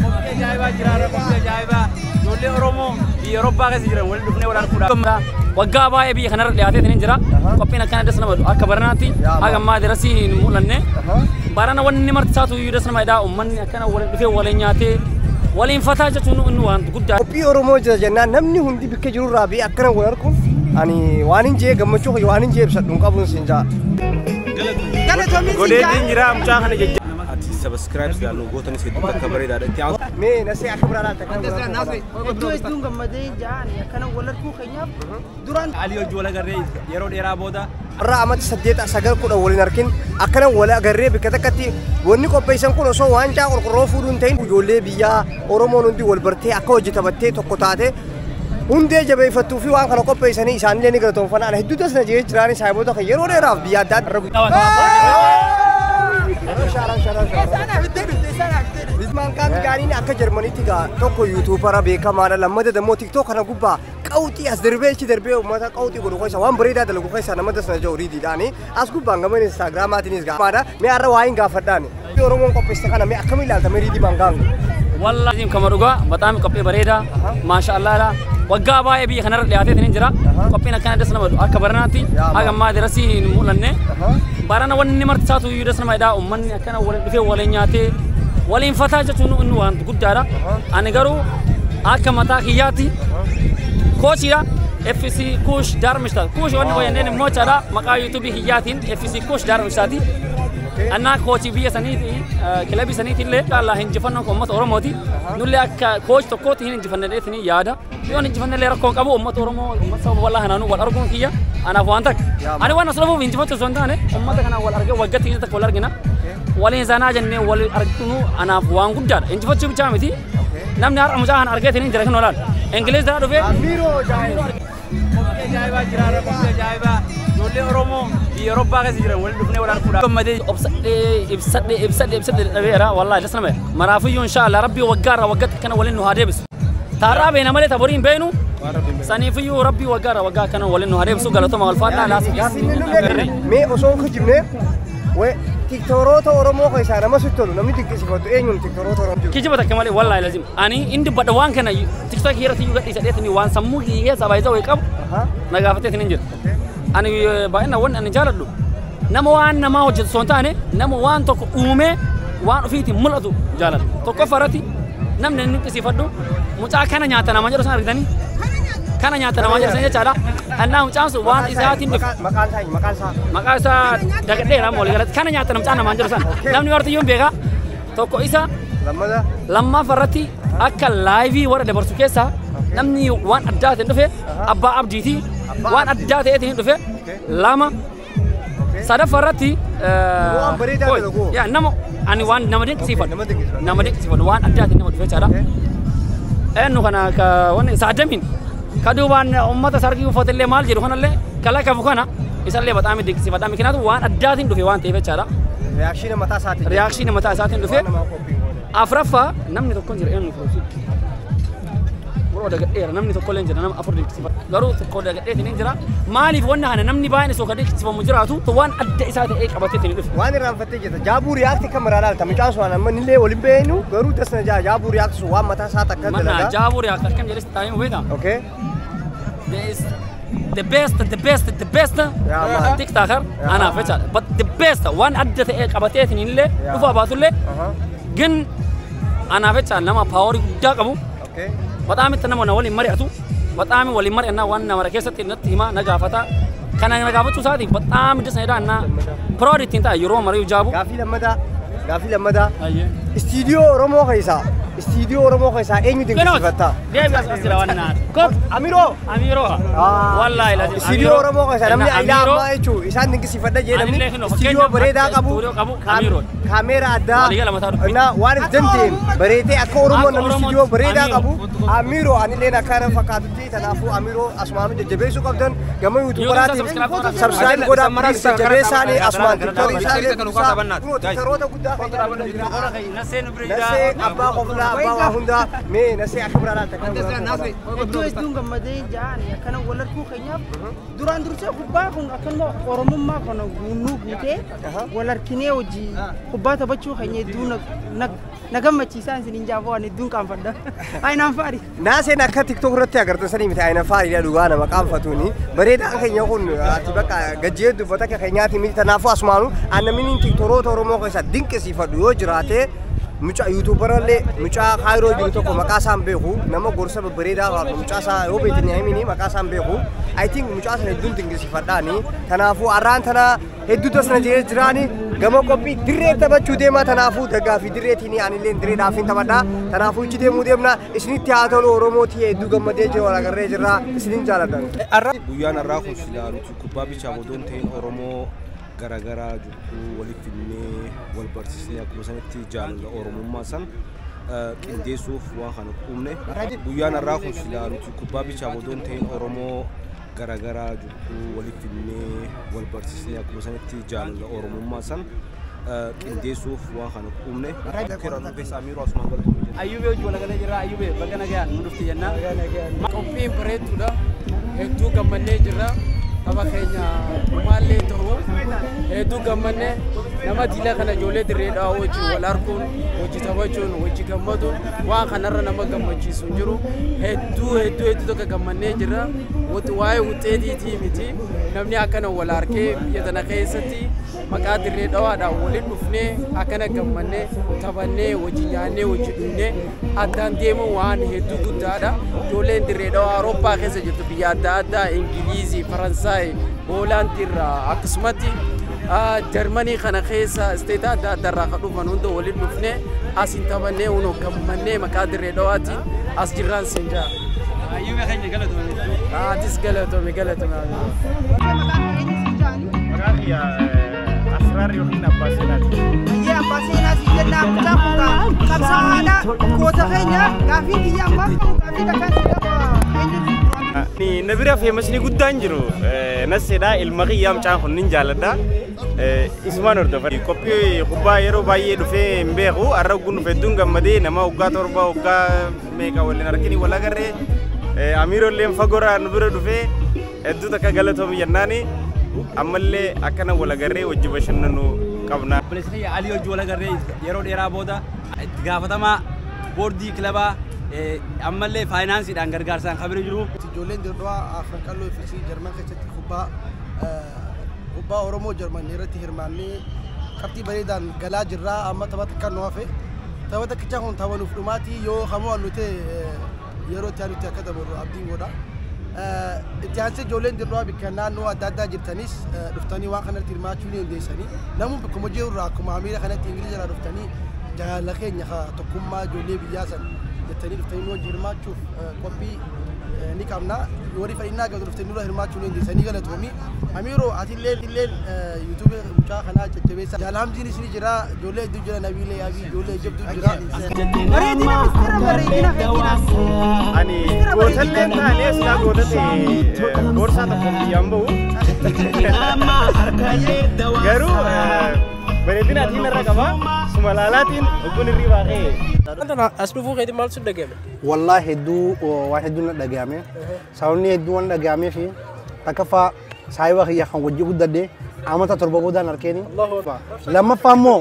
Qophii ajaa'ibaa jira, qophii ajaa'ibaa. Ijoollee Oromoo biyya Awurooppaa keessa jiran waliin dhufnee wal arguudha. Waggaa baay'ee biyya kanarra dhiyaatee ni jira. Qophiin akkana das nama akka baranaatti haga ammaa dirasii hin mul'anne. Barana wanni marti isaatu iyyuu das nama jedha. Uummanni akkana waliin dhufee waliin nyaatee waliin fataa jechuun inni waan guddaa. Qophii Oromoo jira jennaan namni hundi bakka jirurraa bee akkana wal arguun ani waan hin jee gammachuu waan hin jee ibsadhu hin qabuun siin jaa. Godeetiin jira mucaa kana jecha. Ati subscribe jedhaan gootanis hedduu takka bareedaadha. Itti aansu Mee nasee akka biraa laata kan Hedduu hedduun gammadee ja'an akkana wal arguu keenyaaf duraan Alii hojii wal agarree yeroo dheeraa booda. Irraa amata 8 9 10 waliin arkin akkana wal agarree bakka takkatti wanni qopheessan kun osoo waancaa qorqorroo fuudhuu hin ta'in ijoollee biyyaa Oromoon hundi wal bartee akka hojii taphattee tokko taate hundee jabeeffattuu fi waan kana qopheessanii isaanillee ni galatoonfanna. Ana hedduu tas na jee jiraani saayiboota kan yeroo dheeraaf biyya adda addaa. Mankaan gaariin akka Jarmaniitti gaa tokko yuutuubara beekamaadha, lammata dammoo TikTok kana gubbaa qawxii as darbee achi darbee uummata qawxii godhu keessa waan bareedaa dalagu keessa nama dasna jiru riidiidhaani as gubbaan gama Instagramaatiinis gaafadha. Mee har'a waa hin gaafadhaani. Oromoon qopheesse kana mee akkamiin ilaalta mee riidii mankaan? Wallahi kama dhugaa bataami qophii bareedaa, maasha Allah, waggaa baay'ee biyya kanarra dhiyaatee ni jira. Qophiin akkana das nama akka baranaatti haga ammaa dirasii hin mul'anne. Barana wanni marti isaatu iyyuu das nama jedha. Uummanni akkana waliin dhufee waliin nyaatee waliin fataa jechuun inni waan guddaadha. Ani garuu akka mataa kiyyaatti koochiidha. FC Kush Darmstadt. Kush wanni wayanneen immoo jechaadha maqaa yuutuubii kiyyaatiin FC Kush Darmstadt. Annaa koochii biyya saniiti kilabii saniiti illee Allah injifannoon kun uummata Oromooti. Nullee akka kooch tokkootti hin injifanne dheetini yaada. Yoo injifanne illee rakkoo qabu uummata Oromoo uummata saba bal'aa kanaanuu wal arguun kiyya anaaf waan takka. Ani waan as dhufuuf injifachuu osoo hin taane uummata kanaan wal argee waggaatti takka wal argina. Waliin sanaa jennee wal arguu anaaf waan guddaadha. Injifachuu bichaa miti. Namni har'a mucaa kana argeetiin hin jira kan olaal. Ingiliz dhaa dhufee. Amiiroo jaayee. Qophii ajaa'ibaa jira, qophii ajaa'ibaa. Ijoollee Oromoo biyya Awurooppaa keessa jiran waliin dhufnee wal arguudha. Gammadee obsadhee ibsadhee ibsadhee ibsadhee dhabeera wallahi das nama maraafiyyuu insha Allah rabbii waggaarraa waggaatti kana waliin nu haa deebisu. Taarraa beena malee taborii hin beenu. Saniifiyyuu rabbii waggaarraa waggaa kana waliin nu haa deebisu galatoma walfaadhaa laas. Gaaffiin inni mee osoo hin kijibne tiktoroota Oromoo keessaa nama sitti tolu namni dinqisiifatu eenyuun tiktoroota Oromoo jiru? Kijiba takka malee wallahi lazim. Ani inni dubbadha waan kana TikTok irratti iyyuu gadhiisa dheetini waan sammuu keessa baay'isa wayii qabu na gaafateetiin hin jiru. Ani baay'ina wanni ani jaaladhu nama waan namaa hojjetu osoo hin taane nama waan tokko uumee waan ofiitiin mul'atu jaaladha. Tokkoffaa irratti namni inni dinqisiifadhu mucaa kana nyaata namaa jedhu sana argitanii kana nyaata namaa jedhu sana jechaadha. Annaa mucaan sun waan isaatiin dhufe. Maqaan isaa maqaan isaa? Maqaa isaa dagadheera walii galatti kana nyaata mucaa namaan jedhu sana. Namni martiyyuu hin beekaa. Tokko isa. Lammata? Lammaffaa irratti akka laayivii warra dabarsu keessaa namni waan addaa ta'een dhufe abbaa abdiiti. Waan addaa ta'eetiin dhufe lama. Sadaffaa irratti Waan bareedaa dalagu. Yaa nama ani waan nama dinqisiifadhu. Nama dinqisiifadhu. Nama dinqisiifadhu waan addaa ta'een nama dhufe jechaadha. Eenyu kana ka wanni saadamiin ka duubaan uummata sargii uffatillee maal jedhu kanallee kalaqamu kana isallee bataami dinqisiifadha. Mikinaatu waan addaatiin dhufe waan ta'eef jechaadha. Reakshiina mataa isaatiin. Reakshiina mataa isaatiin dhufe. Waan namaa qophii goone. Afraffaa namni tokko jira eenyu furuusi. Biroo dagadheera namni tokko illee jira nama afur dinqisiifadha. Garuu tokko dagadheetiin hin jira. Maaliif wanna kana namni baay'een osoo ka dinqisiifamu jiraatu waan adda isaa ta'ee qabateetiin dhufe. Waan irraanfattee jirta. Jaabuu riyaakti kan maraa laalta. Mucaan sun amma illee waliin beeknu garuu tasna jaa jaabuu riyaakti sun waan mataa isaa takka Manna dalagaa. Jaabuu riyaakti akkam jedhes taa'ee beektaa? Okay. There is the best, the best, the best man. TikToker anaaf jechaadha. But the best waan adda ta'e qabateetiin illee dhufaa baatullee gin anaaf jecha nama paaworii guddaa qabu. Bataami itti nama na waliin mari'atu. Bataami waliin mari'annaa waan nama keessatti natti himaa na gaafata. Kana na gaafachuu isaatiif bataami dasa jedhaa na proud ittiin ta'a yeroo mari'u jaabu. Gaaffii lammataa. Gaaffii lammataa. Istiidiyoo Oromoo keessaa istiidiyoo Oromoo keessaa eenyu dinqisiifatta? Deebi as jira waan naati. Kot. Amiroo. Amiroo. Wallaahi lazim. Istiidiyoo Oromoo keessaa namni ayilaa ammaa jechuun isaan dinqisiifadha jee namni Anillee kinoo istiidiyoo fakkeenyaaf bareedaa akka qabu istuudiyoo qabu Amiroodha. Kaameeraa addaa Waliigala mataa dubbii. Na waan if dandeenye bareedee akka Oromoo Akka namni Oromootti istiidiyoo bareedaa Amiroo. qabu Amiroo anilleen akkana fakkaatutti kanaafuu Amiroo asumaanuu jajjabeessuu qabdan gama yuutuubaraatiin subscribe godhaa. Subscribe godhaa please jajjabeessaanii asumaan tiktookii isaa Kana kunoo tiktoroota guddaa Nasee nu bira jira. Nasee abbaa qoflaa abbaa waa hundaa mee nasee akka biraa laalta kan biraa. Hedduu hedduun gammadee ja'an akkana wal arguu keenyaaf duraan dursee kubbaa kun akkanuma Oromummaa kana guunnuu guutee wal arginee hojii kubbaa taphachuu keenya hedduu na Na gammachiisaan isiniin jaafoo ani hedduun qaanfadha. Ayinaan faari. Naaseen akka TikTok irratti agartan sanii miti ayinaan faariidha dhugaa nama qaanfatuuni. Bareedaan keenya kun ati bakka gajjee dubbata akka keenyaati miti tanaafuu asumaanu annamni TikTokoota Oromoo keessaa dinqisiifadhu yoo jiraate mucaa yuutuubarallee mucaa Kaayiroo jiru tokko maqaa isaan beeku nama gorsa babbareedaa qabu mucaa isaa yoo beektan himini maqaa isaan beeku I think mucaa sana hedduun dinqisiifadhaani tanaafuu arraan tana hedduu tasna jee jiraani gama qophii dirree taphachuu deemaa tanaafuu dagaa fi dirreetiin anillee dirreedhaaf hin taphadhaa tanaafuu ichi deemuu deemna isinitti haa tolu Oromootii hedduu gammadee jira wal agarree jirra isinin jaaladhan. Guyyaan har'aa kun silaa nuti kubbaa bichaaf odoo hin ta'in Oromoo garaagaraa jirtu walitti fidnee wal barsiisnee akkuma sanitti jaalala Oromummaa san qindeessuuf waan kana uumne. Guyyaan har'aa kun silaa nuti kubbaa bichaaf odoo hin ta'in Oromoo garaagaraa jirtu walitti fidnee wal barsiisnee akkuma sanitti jaalala Oromummaa san qindeessuuf waan kana uumne. Ayyubee hojii walagalee jirra. Ayyubee bakka nagaan nu dhufti jenna. Qophiin bareedduudha. Hedduu gammannee jirra. Tapha keenya dhumaallee ta'u hedduu gammannee nama diila kana ijoollee dirreedhaa wajjin wal arguun, hojii taphachuun, hojii gammaduun waan kanarra nama gammachiisu hin jiru. Hedduu hedduu hedduu tokko gammannee jirra. Waa'ee wuxeetiitii miti namni akkana wal harkee biyya tana keessatti maqaa dirree dhawaadhaan waliin dhufnee akkana gammannee taphannee hojii nyaannee hojii dhugnee addaan deemuun waan hedduu guddaadha. Ijoolleen dirree dhawaa Awurooppaa keessa jirtu biyya adda addaa Ingilizii, Faransaay, Hoolaandii irraa akkasumatti Jarmanii kana keessa isteeta adda addaa irraa kan dhufan hunda waliin dhufnee asiin taphannee hunoo gammannee maqaa dirree dhawaatiin as jirraan siin jaa. Ayyubee keenya galatoomi. Atis galatoomi galatoomi. Maqaan kiyya Asraar yookiin Abbaa Seenaati. Ayyee Abbaa Seenaa si jennaa mucaa kun qabsaa'aadha. Goota keenya gaafii kiyya ammaa gaafii takkaan si qaba eenyutu Na bira feemasni guddaan jiru Nasseedha ilma kiyyaa mucaan kun nin jaaladha. Isumaan hordofa. Qophii kubbaa yeroo baay'ee dhufee hin beeku har'a ogguun dhufe hedduun gammadee nama waggaa 7 waggaa meeqa waliin harkini wal agarree Amiirolleen fagoorraa nu bira dhufee hedduu takka galatoomi jennaani ammallee akkana wal agarree wajji bashannanuu qabna. Obboleessi kiyya Alii hojii wal agarree yeroo dheeraa booda itti gaafatamaa boordii kilabaa ammallee faayinaansiidhaan gargaarsaan kan bira jiru. Ijoolleen dirree Afran Qalloo fi Jarman keessatti kubbaa Oromoo Jarman irratti hirmaannee qabxii bareedaan galaa jirra amma tapha takka nu hafe tapha takkicha kun tapha nuuf dhumaatii yoo hamoo nu ta'e yeroo itti aanutti akka taphannu abdiin godha. Itti aansee ijoolleen dirree bakka naannoo adda addaa jirtanis dhuftanii waan kanatti hirmaachuu ni dandeessanii namni bakkuma jirurraa akkuma Amiira kanatti Ingiliza irraa dhuftanii jaalala keenya tokkummaa ijoollee biyyaa san jettanii dhuftanii nu wajjin hirmaachuuf qophii ni qabna. Warri fedhinnaa qabdu dhuftanii nurra hirmaachuu ni dandeessanii galatoomi. Amiiroo atillee yuutuubii mucaa kanaa jajjabeessa. Jaalaamziinis ni jira ijoollee hedduu jira Nabiilee Abii ijoollee jabduu jira. Bareedina mistira bareedina keetiin. Ani gootallee taanee silaa goota ta'e gorsaa tokko biyyaan bahu. Garuu bareedina atiin irra qaba suma laalaatiin ogguun hirribaa ka'e. As dhufuu keetiin maal sitti dhagahame? Wallaahi hedduu waan hedduun na dhagahame. Sababni hedduu waan dhagahamee fi takkaffaa saayiba kiyya kan wajji guddadhe amata 7 boodaan arkeeni. Lammaffaa immoo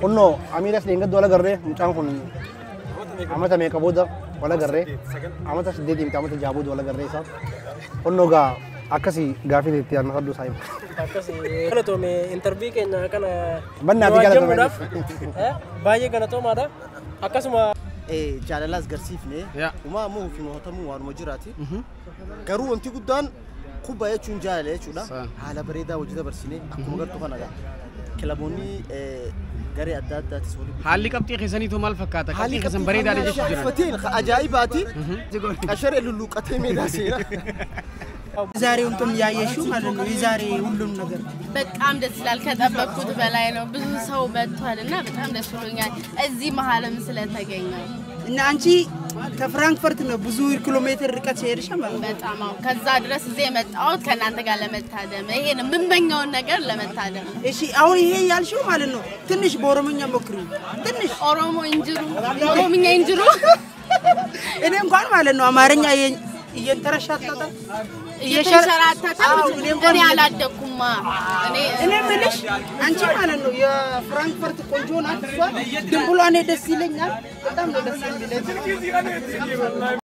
kunnoo Amiiras dheengaddu wal agarree mucaan kun amata meeqa booda wal agarree amata 8 miti amata 6 booda wal agarree isaa. Kunnoo gaa akkasii gaafii itti aanna hedduu saayiba. Akkasii galatoome intarvii keenya kana Bannaa fi galatoome. Baay'ee galatoomaadha. Akkasuma Jaalalaas garsiifne uumamaa fi mo'atamuu waanuma jiraati. Garuu wanti guddaan kubbaa jechuun jaalala jechuudha. Haala bareedaa hojii dabarsine akkuma gartuu kanadha. Kilaboonni garee adda addaatis waliin. Haalli qabxii keessaniitu maal fakkaata? Qabxii keessan bareedaadha jechuun jira. Uffateen ajaa'ibaati. Qasharee lulluuqatee meedaa seena. ዛሬ እንትን ያየሽው ማለት ነው። የዛሬ ሁሉም ነገር በጣም ደስ ይላል። ከጠበቅኩት በላይ ነው። ብዙ ሰው መጥቷልና በጣም ደስ ብሎኛል እዚህ መሀልም ስለተገኘው። እና አንቺ ከፍራንክፈርት ነው ብዙ ኪሎ ሜትር ርቀት ሄደሽ ማለት ነው። በጣም አዎ። ከዛ ድረስ እዚህ የመጣሁት ከእናንተ ጋር ለመታደም ይሄን የምመኘውን ነገር ለመታደም። እሺ አሁን ይሄ ያልሽው ማለት ነው ትንሽ በኦሮሞኛ ሞክሪ። ትንሽ ኦሮሞ እንጅሩ ኦሮምኛ እንጅሩ እኔ እንኳን ማለት ነው አማርኛ እየንተረሻተተ እየተንሸራተተ እኔ አላደኩም። እኔ እኔ የምልሽ አንቺ ማለት ነው የፍራንክፈርት ቆንጆ ናት እሷ። ድንቡሏ እኔ ደስ ይለኛል። በጣም ነው ደስ የሚለኝ።